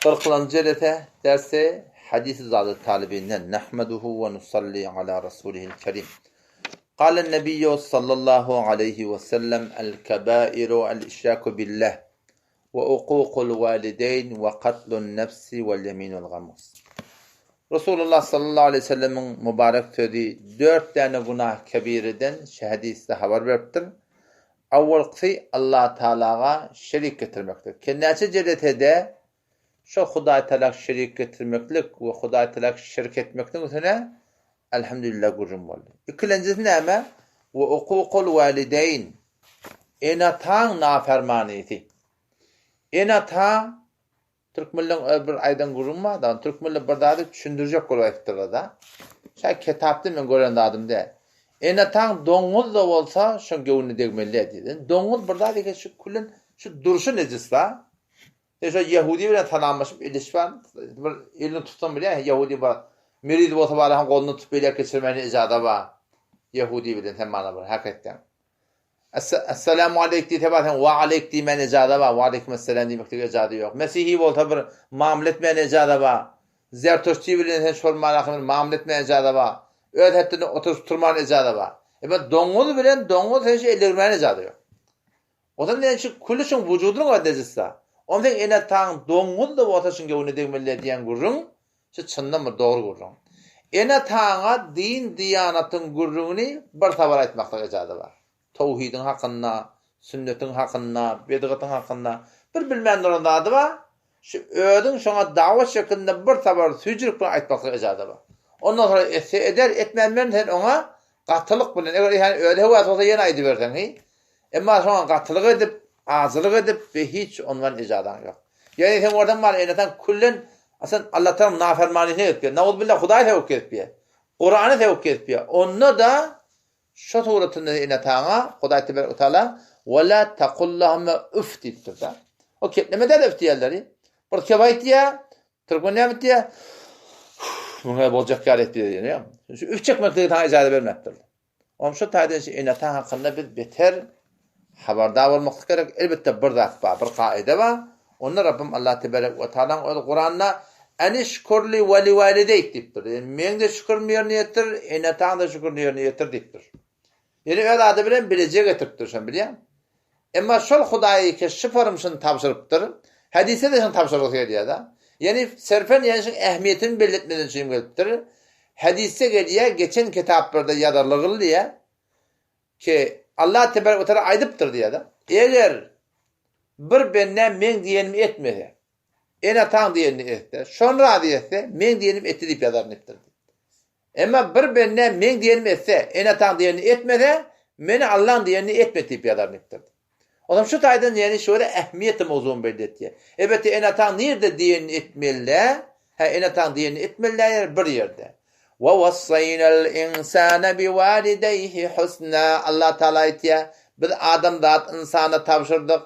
Kyrklanjy jelese, dersi, Hadisi Zady Talybinden, Nahmaduhu we nusalli ala rasulihil kerim. Galen Nebiyyu sallallahu aleýhi we sellem El-kebairu el-işraku billah we ukukul walideýn we katlun nefsi wel yeminul gamus. Resulullah sallallahu aleýhi we sellemiň mübarek sözi dört däne günah kebireden şu hadysda habar beripdir. Awwalkysy Allah Tagalaga şerik getirmekdir. Ki näçe jelesede şo Hudaý Tagala şerik getirmeklik we Hudaý Tagala şirk etmekligiň üstüne Elhamdülillah gürrüň boldy. Ikilenjisi näme? We ukukul walideýn. Ene-ataň nafermanysy. Ene-ata Türkmenleň öz bir aýdan gürrüňi bar da, türkmenler bir zady düşündirjek bolup aýdypdyrlar-da. Şa kitapda men gören zadym däl. Ene-ataň doňuz-da bolsa, şoň göwnüne degmeli däl diýdi. Doňuz bir zat eken, şu küllen, şu durşy nejis-da. Sen şo ýehudi bilen salamlaşyp ilişip bir elini tutsaň bilýän, ýehudi bar. Meriz bolsa bar, han goluny tutup beýläk geçirmäne ijaza bar. Ýehudi bilen sen mana bir hak etseň. Esselamu aleýk diýse bar, sen wa aleýk diýmäne ijaza bar, wa aleýkum esselam diýmeklige ijaza ýok. Mesihi bolsa bir mamla etmäne ijaza bar. Zertoşçy bilen sen şol manaky bir mamla etmäne ijaza bar. Öz hetdinde oturyp turmana ijaza bar. Emma doňuz bilen doňuz sen şu ellegirmäne ijaza ýok. Ozal näme üçin küli şuň wujudynyň özi nejisda. Onsoň ene-ataň doňuz-da bolsa şuň göwnüne degmeli diýen gürrüň şu çyndan bir dogry gürrüň. Ene-ataňa din-diýanatyň gürrüňini bir sabar aýtmaklyk ejaza bar. Towhidiň hakynda, sünnetiň hakynda, bidgatyň hakynda bir bilmän duran zady bar, şu özüň şoňa dawat şeklinde bir sabar süýjülik bilen aýtmaklyk ejaza bar. Ondan soňra etse eder, etmän bilen sen oňa gatylyk bilen, eger ýa özi höwäsi bolsa ýene aýdyberseň hi. Emma şoňa gatylyk edip, ajylyk edip we hiç ondan ejazaň ýok. Ýöne sen görseň bar ene-ataň küllen sen Allatagalaň nafermanysyna gezip ýör. Nauzubilla Hudaýy sögüp gezip ýör. Kurany sögüp gezip ýör. Onda-da şo suratynda ene-ataňa Hudaý tebarek we taala we la takullahuma üf diýipdir-de. O kepleme däl üf diýenleri. Bir kep aýtýar, türkmen näme diýýär? Muňa boljak ýaly etdi diýýär. Şu üf çekmeklige saňa ijaza bermepdir. Onuň şu taýdan şu ene-ata hakynda biz beter habardar bolmaklyk gerek. Elbetde bir zat bar, bir kaida bar. Onda Rabbim Allah tebarek we taalaň özi Kuranda Enişkurli we liwalideyk diýipdir. Ýagny meň-de şükürimi ýerine ýetir, ene-ataň-da şükürini ýerine ýetir diýipdir. Ýöne öz ady bilen bileje getiripdir şony bilýäňmi? Emma şol Hudaýy ke şyparym şuny tabşyrypdyr. Hadysda-da şuny tabşyrgysy gelýär-de. Ýagny serfen ýagny şuň ähmiýetini belletmeden üçin gelipdir. Hadysda gelýär, geçen kitaplarda ýazarlygyl diýýär ki, Allah tebarek we teala aýdypdyr diýýär-de. Eger bir bende meň diýenimi etmese, ene-ataň diýenini etse, şony razy etse, meň diýenimi etdi diýip ýazaryn diýipdir. Emma bir bende meň diýenimi etse, ene-ataň diýenini etmese, meni Allaň diýenini etmedi diýip ýazar diýipdir. Onsoň şu taýdan ýene şöyle ähmiýetli mowzugyny belli etýär. Elbetde ene-ataň nirde diýenini etmeli-dä? Hä, ene-ataň diýenini etmeli-dä ýer bir ýerde. Wa wassaýnal insana biwalideýhi husna Allah Taala aýtýar, biz adamzat ynsana tabşyrdyk.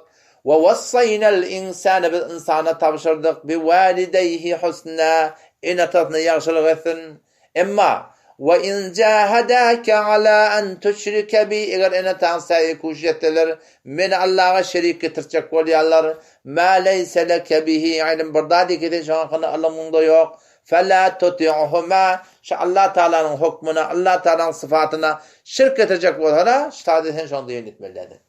Wa wassaýnal insana biz ynsana tabşyrdyk biwalideýhi husna ene-atasyna ýagşylyk etsin. Emma, Wa in jahadaka ala an tuşrike bi, eger ene-ataň saýy küşüş etseler, meni Allaha şerik getirtjek bolýarlar, ma leýse leke bihi ilm, bir zat ki sen şoň hakynda ylymyňda ýok, fela tuti'huma, şu Allah Tagalanyň hukmuna, Allah Tagalanyň syfatyna şirk getirjek bolsalar, şu zady sen şoň diýenini etmeli däldir.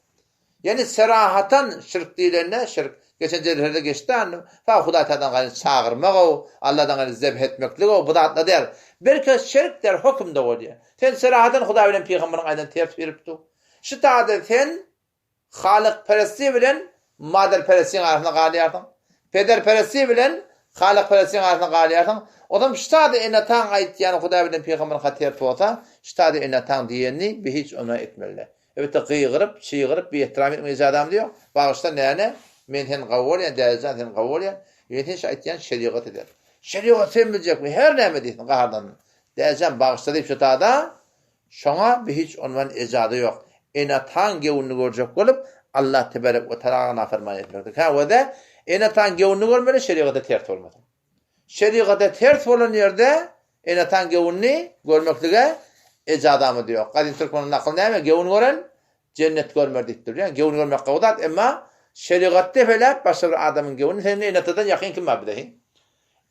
Ýagny serahatan şirk diýlende şirk, geçen jelselerde geçdi anny, fa Hudaý Tagaladan gaýry çagyrmak-ow, Alladan gaýry zebh etmeklig-ow, bu zatlar däl. Belki şirk der hökümde bolýar. Sen serahatan Hudaý bilen pygamberiň aýdanyny ters berip dur. Şu taýda sen Halykperestlik bilen maderperestligiň arasynda galýarsyň. Pederperestlik bilen Halykperestligiň arasynda galýarsyň. Ozam şu taýda ene-ataň aýtýany Hudaý bilen pygamberiň haty ters bolsa, şu taýda ene-ataň diýenini bir hiç ona etmeli däl. Elbetde gygyryp, çygyryp biehtiram etmek ejazamyz ýok. Bagyşla näne, men seni gowy görýän, dädejan seni gowy görýän. Ýöne sen şu aýtýan şerigat eder. Şerigat sen biljekmi, her näme diýsin gahardan. Dädejan bagyşla diýip şu tada şoňa bir hiç ondan ejaza ýok. Ene-ataň göwnüni görjek bolup Allah tebarek we tagala naferman etmeklik. Hä wede ene-ataň göwnüni görmeli şerigata ters bolmasyn. Şerigata ters bolan ýerde ene-ataň göwnüni görmeklige ejazamyz ýok. Gadym türkmeniň nakyly näme? Göwün gören jennet görmer diýipdir. Ýagny göwün görmek gowy zat, emma şerigat depeläp başga bir adamyň göwnüni senden ene-atadan ýakyn kim bar bize?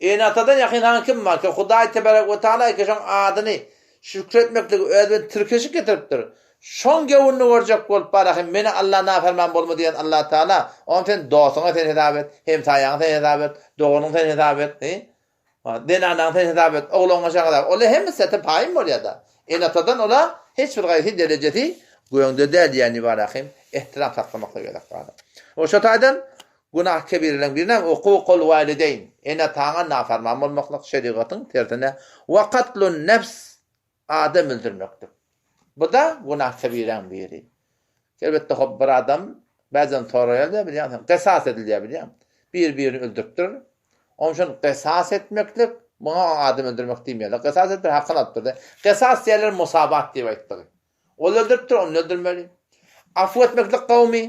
Ene-atadan ýakyn saňa kim bar ki, Hudaý tebarek we taala ki şoň adyny şükür etmekligi özi bilen tirkeşik getiripdir. Şoň göwnüni görjek bolup bar ahym, meni Alla naferman bolma diýen Alla taala, ony sen dostuňa sen hesap et, hemsaýaňa sen hesap et, doganyňa sen hesap et, hi? Zenanaňa sen hesap et, ogluňa sen hesap et. Ola hemmesi sete paýyn bolýar-da. Ene-atadan ola hiç bir gaýsy derejesi göňde däl diýýän bar ahym, ehtiram saklamaklyga gerek bar. O şo taýdan Günah kebireleriň biri näme? Hukukul walideýn, ene-ataňa nafarman bolmaklyk, şerigatyň tersine, we katlun nefs, adam öldürmeklik. Bu-da günah kebiräň biri. Elbetde hop bir adam bäzden soraýar-da bilýäňsiň, gesas edilýär bilýäň. Bir-birini öldüripdir. Onuň üçin gesas etmeklik, muňa adam öldürmek diýmeýärler. Gesas edipdir, hakyny alypdyr-da. Gesas diýerler musabat diýip aýtdygy. Ol öldüripdir, ony öldürmeli. Afu etmeklik gowumy?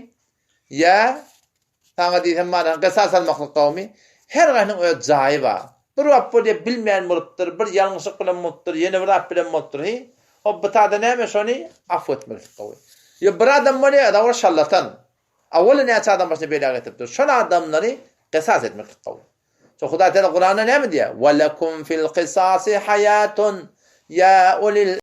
Ýa, saňa diýsem mana, gysas almaklyk gowumy? Her gaýsynyň öz jaýy bar. Bir wagt bolýar, bilmeýän bolupdyr, bir ýalňyşlyk bilen bolupdyr, ýene bir zat bilen bolupdyr, hi? Hop, bu tada näme, şony afu etmeklik gowy. Ýa bir adam bolýar, ýa-da ol şarlatan. Awwala näçe adam başyna bela getiripdir. Şol adamlary gysas etmeklik gowy. Şo Hudaý Teala Kuranda näme diýýär? Welekum fil kysasy haýatun ýa ulil.